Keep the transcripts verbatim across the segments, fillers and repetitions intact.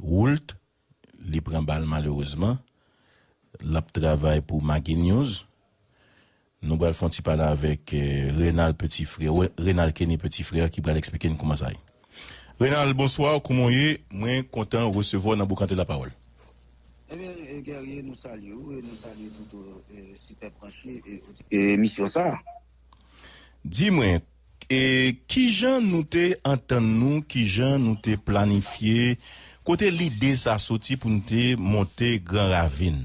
Woult, li pran bal malerezman. L ap travay pou Maggi News. Nou pral fè yon ti pale avèk eh, Renal Petit Frère, Renal Kenny Petit Frère ki pral eksplike n kòman sa ye. Renal, bonswa, kòman w ye? Mwen kontan resevwa w nan Boukante Lapawòl. Ebyen, Guerrier, nou salye w e nou salye tout eh, sipè branche e emisyon sa. Di mwen, e kijan nou te antann nou, kijan nou te planifye, kote lide sa soti pou n te monte Gran Ravin?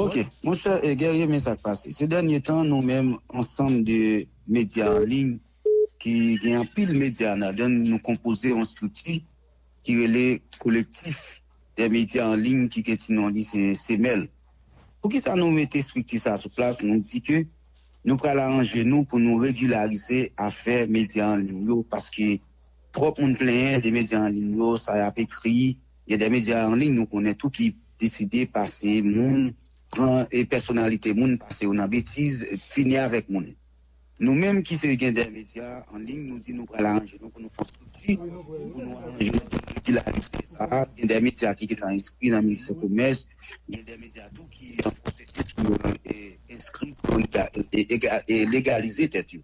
Ok, monchè Guerrier, men sa k pase. Se dènye tan, nou menm, ansanm de medya an liy, ki gen anpil medya ladan l, nou konpoze yon estrikti ki rele Kolektif dè Medya an Liy ki gen ti non li se Semèl. Poukisa nou mete estrikti sa sou plas? Nou di ke nou pral aranje nou pou nou regilarize afè medya an liy yo, paske twòp moun plenyen de medya an liy yo, sa y ap ekri, gen de medya an liy nou konnen tou ki deside pase moun, pran e pèsonalite moun, pase yo nan betiz, fini avèk moun. Nou menm ki se gen de medya an liy, nou di nou pral aranje nou pou nou fè yon estrikti, pou nou aranje nou pou nou regilarize sa. Gen de medya ki gentan enskri nan ministè komès, gen de medya tou ki an pwosesis pou yo enskri pou yo legalize tèt yo.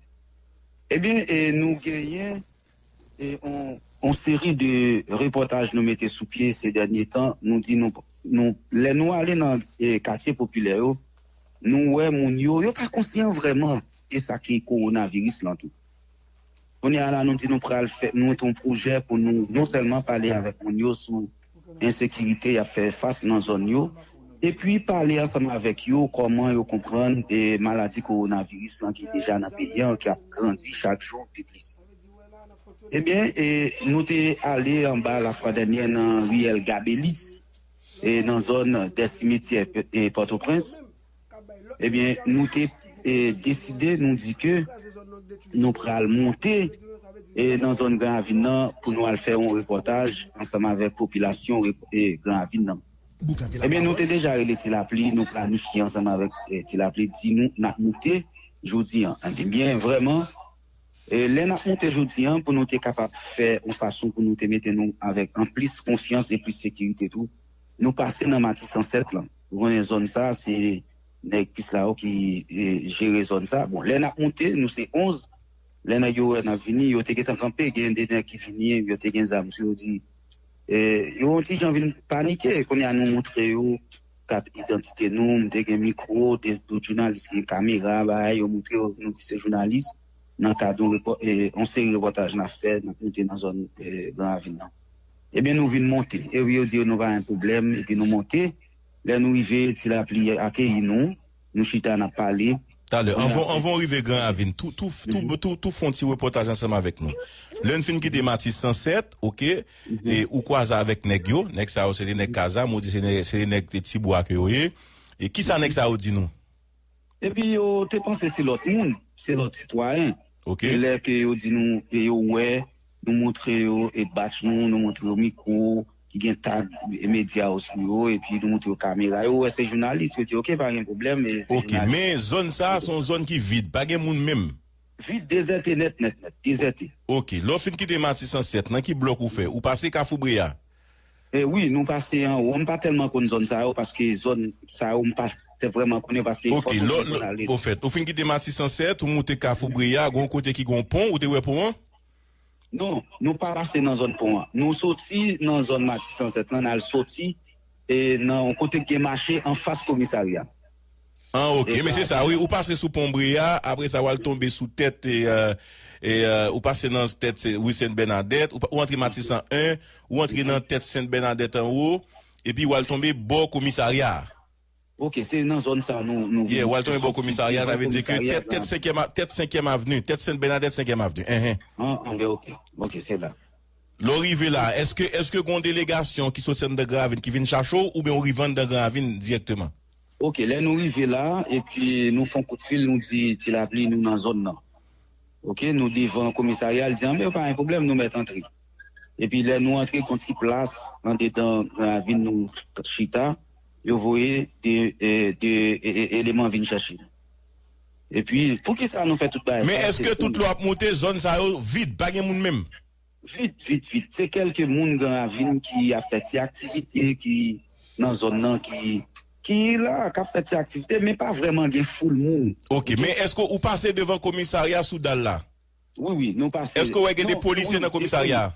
Ebyen, nou genyen yon seri de repòtaj nou mete sou pye se dènye tan. Nou di nou, lè nou ale nan katye popilè yo, nou wè moun yo, yo pa konsyan vrèman de sa ki kowonaviris lan tou. Kounye a la, nou di nou pral fè, nou mete yon pwojè pou nou non sèlman pale avèk moun yo sou ensekirite y ap fè fas nan zòn yo, epi pale ansanm avèk yo kòman yo konprann maladi kowonaviris lan ki deja nan peyi an, ki ap grandi chak jou pi plis. Ebyen, nou te ale anba lafwa dènyè nan riyèl Gabelis, nan zòn dè simityè Pòtoprens. Ebyen, nou te deside, nou di ke nou pral monte nan zòn Gran Ravin nan pou nou al fè yon repòtaj ansanm avèk popilasyon Gran Ravin nan. Ebyen, nou te deja rele Ti Lapli, nou planifye ansanm avèk Ti Lapli, di nou n ap monte jodi an. Ebyen, vrèman, lè n ap monte jodi an, pou nou te kapab fè yon fason pou nou te mete nou avèk an plis konfyans e plis sekirite tou, nou pase nan Matisan sèt lan. Ou konnen zòn sa, se nèg plis la yo ki jere zòn sa. Bon, lè n ap monte, nou se onz. Lè nèg yo wè n ap vini, yo te gentan kanpe, gen de nèg ki vini, yo te gen zam sou yo, di, yo yon ti jan vin panike. Kounye a nou montre yo kat idantite nou, m te gen mikwo, de, de jounalis gen kamera, bagay, yo montre yo, nou di se jounalis, nan kad yon, yon seri repòtaj n ap fè, n ap monte nan zòn Gran Ravin nan. Ebyen, nou vin monte. Epi yo di yo nou pa gen pwoblèm, epi nou monte. Lè nou rive, Ti Lapli akeyi nou, nou chita, n ap pale. Talè, anvan, anvan w rive Gran Ravin, tou, tou, tou, tou, tou fè yon ti repòtaj ansanm avèk nou. Lè n fin kite Matisan sèt, oke, e ou kwaze avèk nèg yo, nèg sa yo se te nèg Kazam, ou di se nèg, se te nèg te Tibwa ke yo ye. E kisa nèg sa yo di nou? Epi yo te panse se lòt moun, se lòt sitwayen. Ok. E lè ke yo di nou, e yo wè, nou montre yo e batch nou, nou montre yo mikwo ki gen tag medya yo sou yo, epi nou montre yo kamera. Yo wè se jounalis, yo di, "Ok, pa gen pwoblèm, e se jounalis." Ok, men zòn sa a se yon zòn ki vid, pa gen moun menm. Vid, dezète nèt, nèt, nèt, dezète. Ok, lè w fin kite Matisan sèt, nan ki blòk ou fè? Ou pase Kafou Breya? E wi, nou pase anwo. M pa tèlman konn zòn sa yo, paske zòn sa yo, m pa te vrèman konnen, paske fòk ou konn ale. Ok, lè w fin kite Matisan sèt, ou moute Kafou Breya, gen yon kote ki gen yon pon, ou te wè pon an? Non, nou pa pase nan zòn pon an. Nou soti nan zòn Matisan sèt lan, n al soti e nan yon kote ki gen mache anfas komisarya. An, ok, men se sa, wi, ou pase sou pon Breya, apre sa, w al tonbe sou tèt, e, e, e, ou pase nan tèt ri Sent Bènadèt, ou, ou antre Matisan en, ou antre nan tèt Sent Bènadèt anwo, epi w al tonbe bò komisarya a. Ok, se nan zòn sa nou, nou. Yeah, w al tonbe bò komisarya, sa vle di ke tèt, tèt senkyèm, tèt senkyèm avni, tèt Sent Bènadèt senkyèm avni. Enhen. An, an, ok, ok, se la. Lè w rive la, èske, èske gen yon delegasyon ki soti anndan Gran Ravin ki vin chache w, oubyen w rive anndan Gran Ravin dirèkteman? Ok, lè nou rive la, epi nou fè yon kout fil, nou di Ti Lapli nou nan zòn nan. Ok, nou devan komisarya, l di, "Anben, pa gen pwoblèm, nou mèt antre." Epi lè nou antre, gon ti plas andedan Gran Ravin nou chita, yo voye de, e, de e, e, eleman vin chèche nou. Epi, poukisa nou fè tout bagay sa? Men èske tout lè w ap monte, zòn sa yo vid, pa gen moun menm? Vit, vit, vit. Se kèlke moun Gran Ravin ki ap fè ti aktivite, ki nan zòn nan, ki, ki la, k ap fè ti aktivite, men pa vrèman gen foul moun. Ok, men èske ou pase devan komisarya Soudal la? Wi, wi, nou pase. Èske w wè gen de polisye nan komisarya?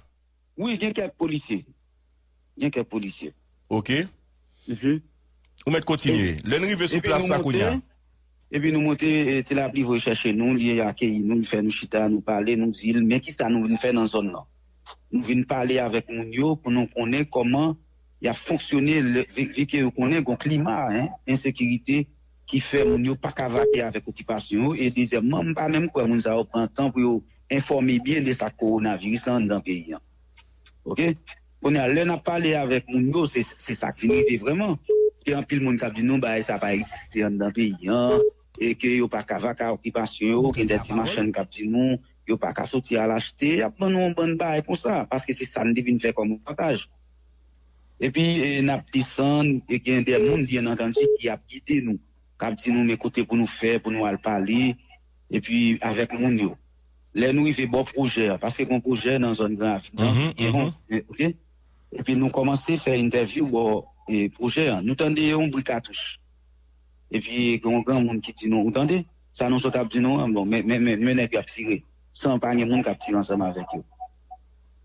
Wi, gen kèk polisye. Gen kèk polisye. Ok. Ou mèt kontinye. Lè n rive sou plas sa kounye a. Epi nou monte, e, Ti Lapli voye chèche nou, li akeyi nou, li fè nou chita, nou pale, nou di l, men kisa nou vin fè nan zòn nan. Nou vin pale avèk moun yo pou nou konnen kòman y ap fonksyone, vi ke yo konnen gon klima, en, ensekirite ki fè moun yo pa ka vake avèk okipasyon yo. E dezyèmman, m pa menm kwè moun sa yo pran tan pou yo enfòme byen de sa k kowonaviris la anndan peyi an. Ok? Kounye a, lè n ap pale avèk moun yo, se, se sa k vin rive vrèman. Gen anpil moun k ap di nou bagay sa pa egziste anndan peyi an, e ke yo pa ka vake a okipasyon yo, gen de ti machann k ap di nou, yo pa ka soti al achte, y ap ban nou yon bann bagay konsa, paske se sa n te vin fè kòm reportaj. Epi, e, n ap desann, e gen de moun, byen antandi, ki ap gide nou, k ap di nou men kote pou nou fè, pou nou al pale, epi avèk moun yo. Lè nou rive bò pwojè a, paske gon pwojè nan zòn Gran Ravin nan, oke? Epi nou kòmanse fè entèvyou bò, e, pwojè a. Nou tande yon bri katouch. Epi gen yon granmoun ki di nou, ou tande? Sa nou sot ap di nou an, bon, men, men, men, men nèg yo ap tire. San pa gen moun k ap tire ansanm avèk yo.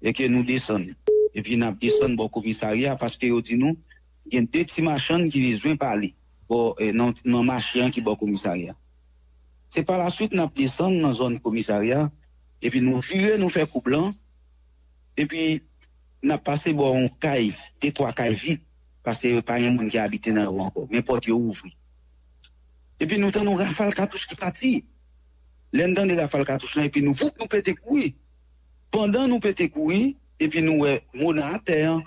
E ke nou desann. Epi n ap desann bò komisarya paske yo di nou, gen de ti machann ki bezwen pale bò, e, nan, nan mache an ki bò komisarya. Se pa laswit n ap desann nan zòn komisarya, epi nou vire, nou fè koub lan, epi n ap pase bò yon kay, de twa kay vid, paske pa gen moun ki abite nan yo ankò, men pòt yo ouvri. Epi nou tande yon rafal katouch ki pati. Lè n tande rafal katouch lan, epi nou, voup, nou pete kouri. Pandan nou pete kouri, epi nou wè Mona atè an.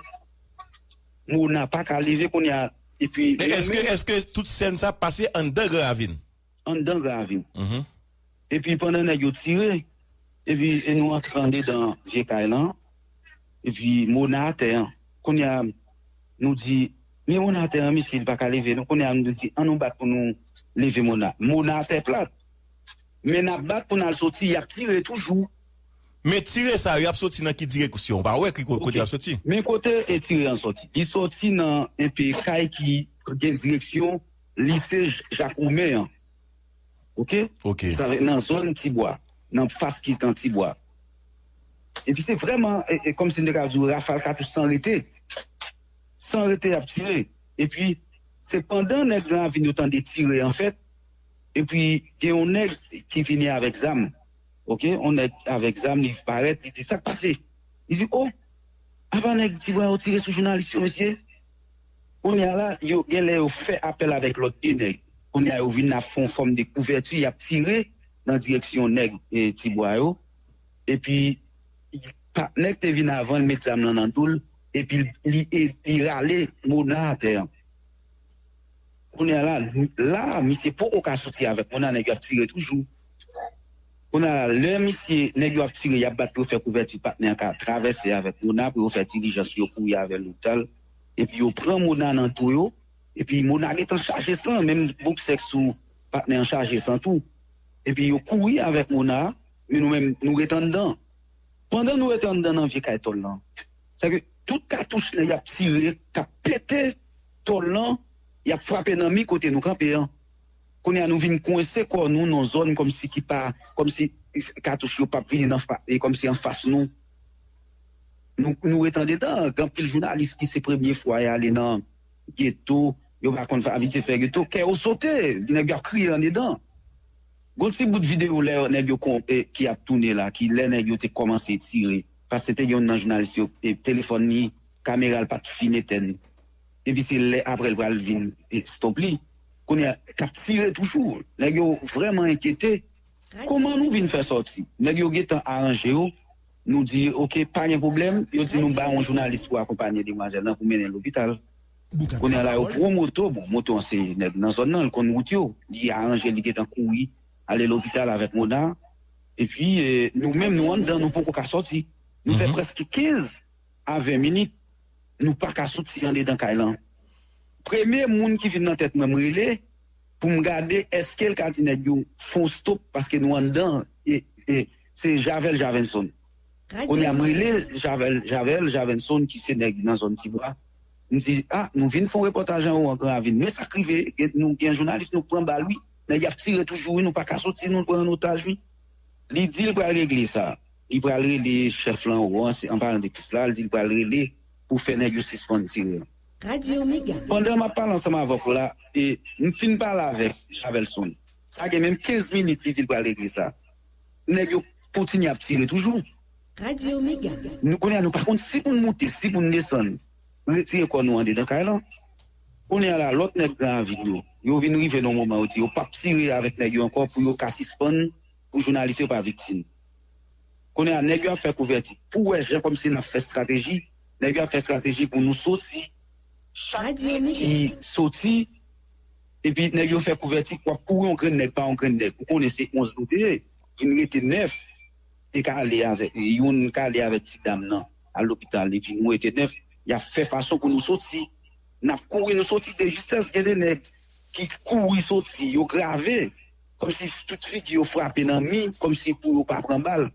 Mona pa ka leve kounye a. Epi Men èske, èske tout sèn sa pase anndan Gran Ravin? Anndan Gran Ravin. Epi pandan nèg yo tire, epi e nou antre andedan vye kay lan, epi Mona atè an. Kounye a, nou di, men Mona atè an, mesye, li pa ka leve, non. Kounye a, nou di, an nou bat pou nou leve Mona. Mona atè plat. Men n ap bat pou n al soti, y ap tire toujou. Men tire sa yo, y ap soti nan ki direksyon? Ou pa wè ki ko- kote y ap soti? Men kote e tire an soti. Li soti nan enpe kay ki gen direksyon lise Jak Woumen an. Oke? Oke. Sa vle nan zòn Tibwa, nan fas ki nan Tibwa. Epi se vrèman, e, e, kòmsi n te ka di w, rafal katouch san rete. San rete y ap tire. Epi se pandan nèg Gran Ravin yo tande tire, anfèt, epi gen yon nèg ki vini avèk zam. Oke? Yon nèg avèk zam, li parèt, li di, sa k pase? Li di, o, apa nèg Tibwa yo tire sou jounalis yo, mesye? Kounye a la, yo, gen lè yo fè apèl avèk lòt de nèg. Kounye a, yo vin ap fè yon fòm de kouvèti, y ap tire nan direksyon nèg, e, Tibwa yo. Epi, patnè k te vin avan l met zam lan nan do l, epi li, e, li rale Mona atè an. Kounye a la, la, misye poko ka soti avèk Mona, nèg yo ap tire toujou. Kounye a la, lè misye, nèg yo ap tire, y ap bat pou yo fè kouvèti, patnè an ka travèse avèk Mona pou yo fè dilijans pou yo kouri avè l lopital. Epi yo pran Mona nan do yo, epi Mona gentan chaje san, menm boksè k sou patnè an chaje san tou. Epi yo kouri avèk Mona, men nou menm, nou ret anndan. Pandan nou ret anndan nan vye kay tòl lan, sèke tout katouch nèg y ap tire, k ap pete tòl lan, y ap frape nan mi kote nou kanpe an. Kounye a, nou vin kwense kò nou nan zòn kòmsi ki pa, kòmsi katouch yo p ap vini nan fa, e kòmsi anfas nou. Nou, nou ret andedan, gen anpil jounalis ki se premye fwa y ale nan geto, yo pa konn abitye fè geto, kè yo sote, nèg yo ap kriye andedan. Gon ti bout videyo lè nèg yo kon, e, ki ap tounen la, ki lè nèg yo te kòmanse tire, paske te gen youn nan jounalis yo, e, telefòn li, kamera l pa t fin etèn. Epi se lè apre l pral vin, e, stop li. Kounye a, k ap tire toujou. Nèg yo vrèman enkyete. Kòman nou vin fè sòti? Nèg yo gentan aranje yo. Nou di, oke, pa gen pwoblèm. Yo di nou ba yon jounalis pou akonpanye demwazèl lan pou mennen l lopital. Kounye a la, yo pran moto. Bon, moto an se nèg nan zòn nan, l konn wout yo. Li aranje, li gentan kouri, ale lopital avèk Mona. Epi, e, nou menm, nou anndan, nou poko ka sòti. Nou fè prèske kenz a ven minit, nou pa ka soti andedan kay lan. Premye moun ki vin nan tèt mwen, m rele pou m gade èske l ka di nèg yo fè yon stop, paske nou anndan, e, e, se Javel Javenson. Kounye a, m rele Javel, Javel, Javelson, ki se nèg nan zòn Tibwa. M di, a, nou vin fè yon repòtaj anwo an Gran Ravin. Men sa k rive, gen, nou gen jounalis, nou pran bal, wi. Nèg y ap tire toujou, wi, nou pa ka soti, nou pran an otaj, wi. Li di l pral regle sa. Li pral rele chèf lan anwo an, se, an palan de plis la, li di l pral rele pou fè nèg yo sispann tire. Radyo Mega. Pandan m ap pale ansanm avèk w la, e, m fin pale avèk Javelson. Sa gen menm kenz minit li di l pral regle sa. Nèg yo kontinye ap tire toujou. Radyo Mega. Nou kounye a, nou pa konn si pou n moute, si pou n desann. Retire kò nou andedan kay lan. Kounye a la, lòt nèg Gran Ravin yo, yo vin rive nan yon moman, yo di yo p ap tire avèk nèg yo ankò pou yo ka sispann, pou jounalis yo pa viktim. Kounye a, nèg yo ap fè kouvèti. Pou wè jan kòmsi n ap fè estrateji, nèg yo ap fè estrateji pou nou soti, chak nèg ki soti, epi nèg yo fè kouvèti, w ap kouri yon grenn nèg pa yon grenn nèg. Ou konnen se onz nou te ye, vin rete nèf, te ka ale avèk, youn ka ale avèk ti dam nan, al lopital, epi nou rete nèf, y ap fè fason pou nou soti. N ap kouri, nou soti de jistès, gen de nèg ki kouri soti, yo grave, kòmsi tout figi yo frape nan mi, kòmsi pou yo pa pran bal.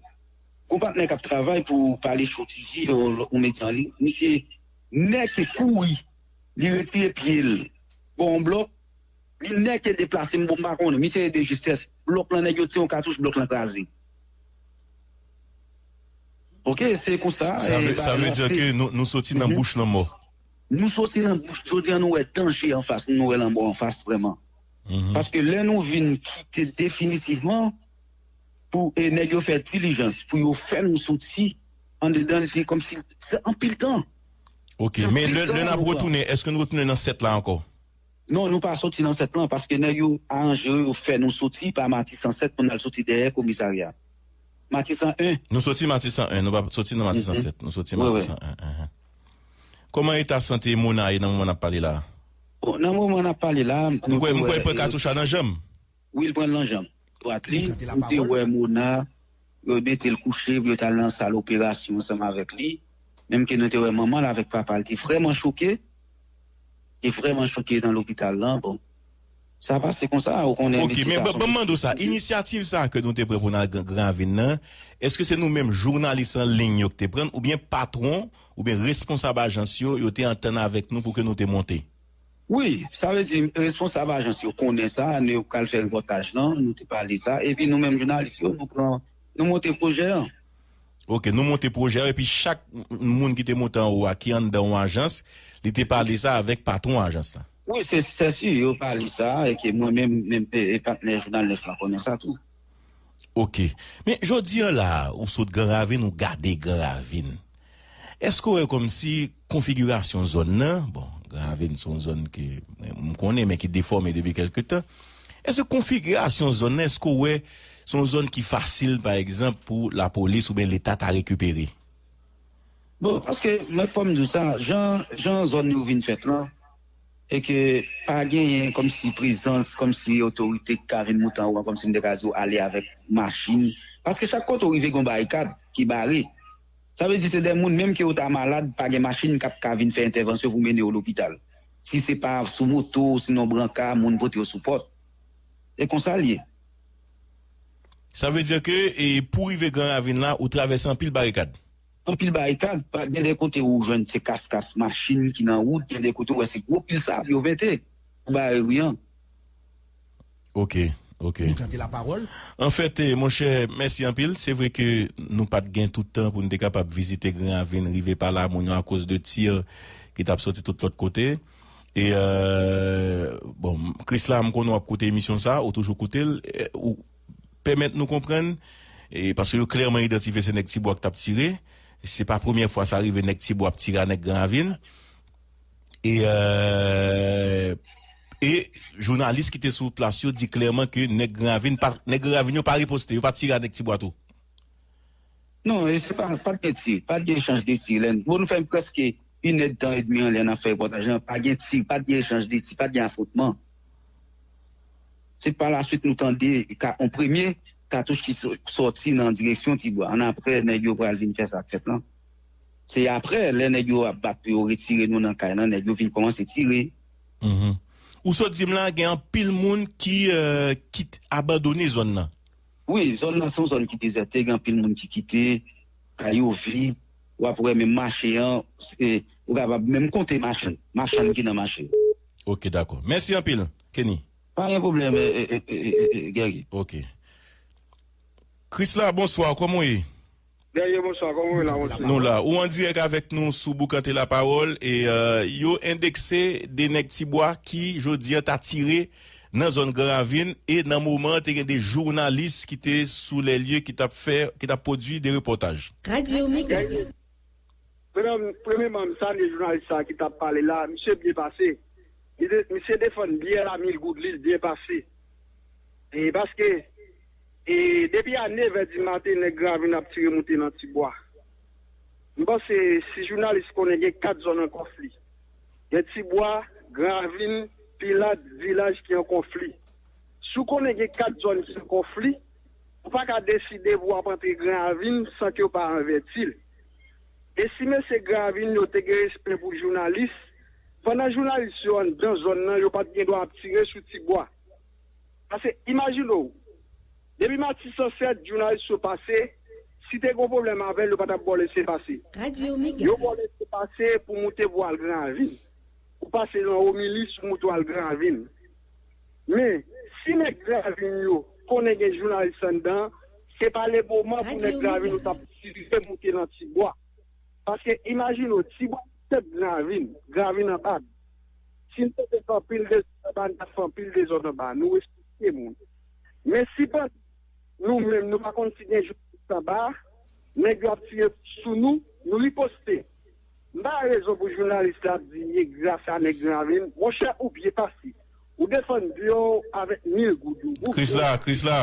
Gon patnè k ap travay pou pale Show T V, yon, yon medya an liy, misye nèke kouri, li retire pye l bò yon blòk, li nèke deplase, m bon, m pa konnen, misye de jistès, blòk lan, nèg yo tire yon katouch, blòk lan kraze. Oke, se konsa. Sa vle, sa vle di ke nou, nou soti nan bouch lanmò. Nou soti nan bouch, jodi a nou wè danje anfas nou, nou wè lanmò anfas vrèman. Paske lè nou vin kite definitivman, pou, e, nèg yo fè dilijans, pou yo fè nou soti andedan, se kòmsi se anpil tan. Oke, men lè, lè n ap retounen, èske nou retounen nan sèt la ankò? Non, nou pa soti nan sèt lan, paske nèg yo aranje yo, yo fè nou soti pa Matisan sèt pou n al soti dèyè komisarya. Matisan en. Nou soti Matisan en, nou pa soti nan Matisan sèt, nou soti Matisan en. Kòman eta sante Mona ye nan moman n ap pale la a? Bon, nan moman n ap pale la, m kwè, m kwè l pran katouch la nan janm. Wi, l pran l nan janm dwat li. M te wè Mona, yo mete l kouche, pou yo t al nan sal operasyon ansanm avèk li. Menm ke nou te wè manman l avèk papa l te vrèman choke. Te vrèman choke nan lopital lan. Bon, sa pase konsa, ou konnen. Oke, men ban m mande w sa, inisyativ sa ke nou te pran pou n al Gran Ravin nan, èske se nou menm jounalis an liy yo ki te pran l, oubyen patwon, oubyen responsab ajans yo, yo te antann avèk nou pou ke nou te monte? Wi, sa vle di responsab ajans yo konnen sa, nou pral fè repòtaj lan, nou te pale sa, epi nou menm jounalis yo, nou pran, nou monte pwojè an. Oke, nou monte pwojè an, epi chak moun ki te monte anwo a, ki anndan yon ajans, li te pale sa avèk patwon ajans la. Wi, se, se si, yo pale sa, e ke mwen menm, menm, e, e patnè Jounal nèf lan konnen sa tou. Oke. Men jodi a la, ou sot Gran Ravin, ou gade Gran Ravin. Èske w wè kòmsi konfigirasyon zòn nan, bon, Gran Ravin se yon zòn ke m konnen, men ki defòme depi kèlke tan. Èske konfigirasyon zòn nan, èske w wè se yon zòn ki fasil, pa egzanp, pou lapolis oubyen Leta ta rekipere? Bon, paske, mwen, fò m di w sa, jan, jan zòn yo vin fèt lan, e ke pa genyen kòmsi prezans, kòmsi otorite ki ka vin moute anwo a, kòmsi m te ka di w ale avèk machin. Paske chak kote w rive, gen yon barikad ki bare. Sa vle di se de moun, menm ke yo ta malad, pa gen machin k ap ka vin fè entèvansyon pou mennen yo lopital. Si se pa sou moto, sinon branka, moun pote yo sou pòt. E konsa l ye. Sa vle di ke, e, pou rive Gran Ravin la, ou travèse anpil barikad? Anpil barikad, pa, gen de kote ou jwenn se kas-kas machin ki nan wout, gen de kote ou wè se gwo pil sab yo mete pou bare ri an. Oke, oke. Nou tande lapawòl. Anfèt, eh, monchè, mèsi anpil. Se vre ke nou pa t gen tout tan pou nou te kapab vizite Gran Ravin, rive pa la, moun yo akoz de tir ki t ap soti tout lòt kote. E, euh, bon, Krisla, m konnen w ap koute emisyon sa, ou toujou koute l, eh, ou pèmèt nou konprann, e, paske yo klèman idantifye se nèg Tibwa k t ap tire. Se pa premyè fwa sa rive nèg Tibwa ap tire a nèg Gran Ravin. E, euh, e jounalis ki te sou plas yo di klèman ke nèg Gran Ravin pa, nèg Gran Ravin yo pa riposte, yo pa tire a nèg Tibwa tou. Non, e se pa, pa t gen tir, pa t gen echanj de tir. Lè n, bon, nou fè prèske inèdtan edmi anlè n ap fè repòtaj lan, pa gen tir, pa t gen echanj de tir, pa t gen afwontman. Se pa laswit nou tande ka, yon premye katouch ki so-, sòti nan direksyon Tibwa. Annapre, nèg yo pral vin fè sa k fèt lan. Se apre, lè nèg yo ap bat pou yo retire nou nan kay lan, nèg yo vin kòmanse tire. Mhm. Ou sot di m la, gen anpil moun ki, euh, ki t-, abandone zòn nan. Wi, zòn nan se yon zòn ki dezète, gen anpil moun ki kite. kay yo vid, w ap wè menm mache an, se, ou kapab menm konte machann, machann ki nan mache. Ok, dakò. Mèsi anpil, Kenny. Pa gen pwoblèm, e, e, e, e, e, e, Guerrier. Ok. Krisla, bonswa, kòman w ye? Guerrier, bonswa, kòman w ye la, bonswa? Nou la. Ou an dirèk avèk nou sou Boukante Lapawòl e, euh, yo endekse de nèg Tibwa ki, jodi an, ta tire nan zòn Gran Ravin e nan moman an, te gen de jounalis ki te sou lè lye ki t ap fè, ki t ap pwodui de repòtaj. Radio Mega. Premye-, premyèman, m salye jounalis sa a ki t ap pale la. Misye byen pase. Li de-, misye defann byen la, mil goud li, l byen pase. E paske, e depi a nevè di maten, nèg Gran Ravin ap tire moute nan Tibwa. M panse si jounalis konnen gen kat zòn an konfli. Gen Tibwa, Gran Ravin, Pilat, Vilaj ki an konfli. Si w konnen gen kat zòn ki an konfli, ou pa ka deside pou w ap antre Gran Ravin san ke w pa anvèti l. E si mesye Gran Ravin yo te gen respè pou jounalis, pandan jounalis yo anndan zòn nan, yo pa t gen dwa ap tire sou Tibwa. Paske, imajine w, depi Matisan sèt, jounalis yo pase, si te gen pwoblèm avè l, yo pa t ap ba w lese pase. Radio Mega. Yo ba w lese pase pou moute pou al Gran Ravin. Ou pase nan Omilis, ou moute w al Gran Ravin. Men, si nèg Gran Ravin yo konnen gen jounalis anndan, se pa le moman pou nèg Gran Ravin yo t ap tire moute nan Tibwa. Paske imajine w, Tibwa se Gran Ravin, Gran Ravin anba. Si n te fè anpil dezòd anba, n t ap fè anpil dezòd anba. Nou respekte moun. Men si pandan nou menm, nou pa konn si gen jounalis anba, nèg yo ap tire sou nou, nou riposte. M pa wè rezon pou jounalis la ap di e gras a nèg Gran Ravin. Monchè, ou byen pase. Ou defann byen w avèk mil goud ou. Krisla, Krisla.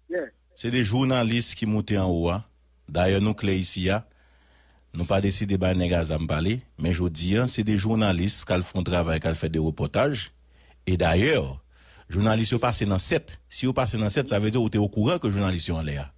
Yeah. Se de jounalis ki moute anwo a. Dayè, nou klè isi a. Nou pa deside bay nèg a zam pale. Men jodi a, se de jounalis k al fè yon travay, k al fè de repòtaj. E dayè, jounalis yo pase nan sèt. Si yo pase nan sèt, sa vle di ou te okouran ke jounalis yo anlè a.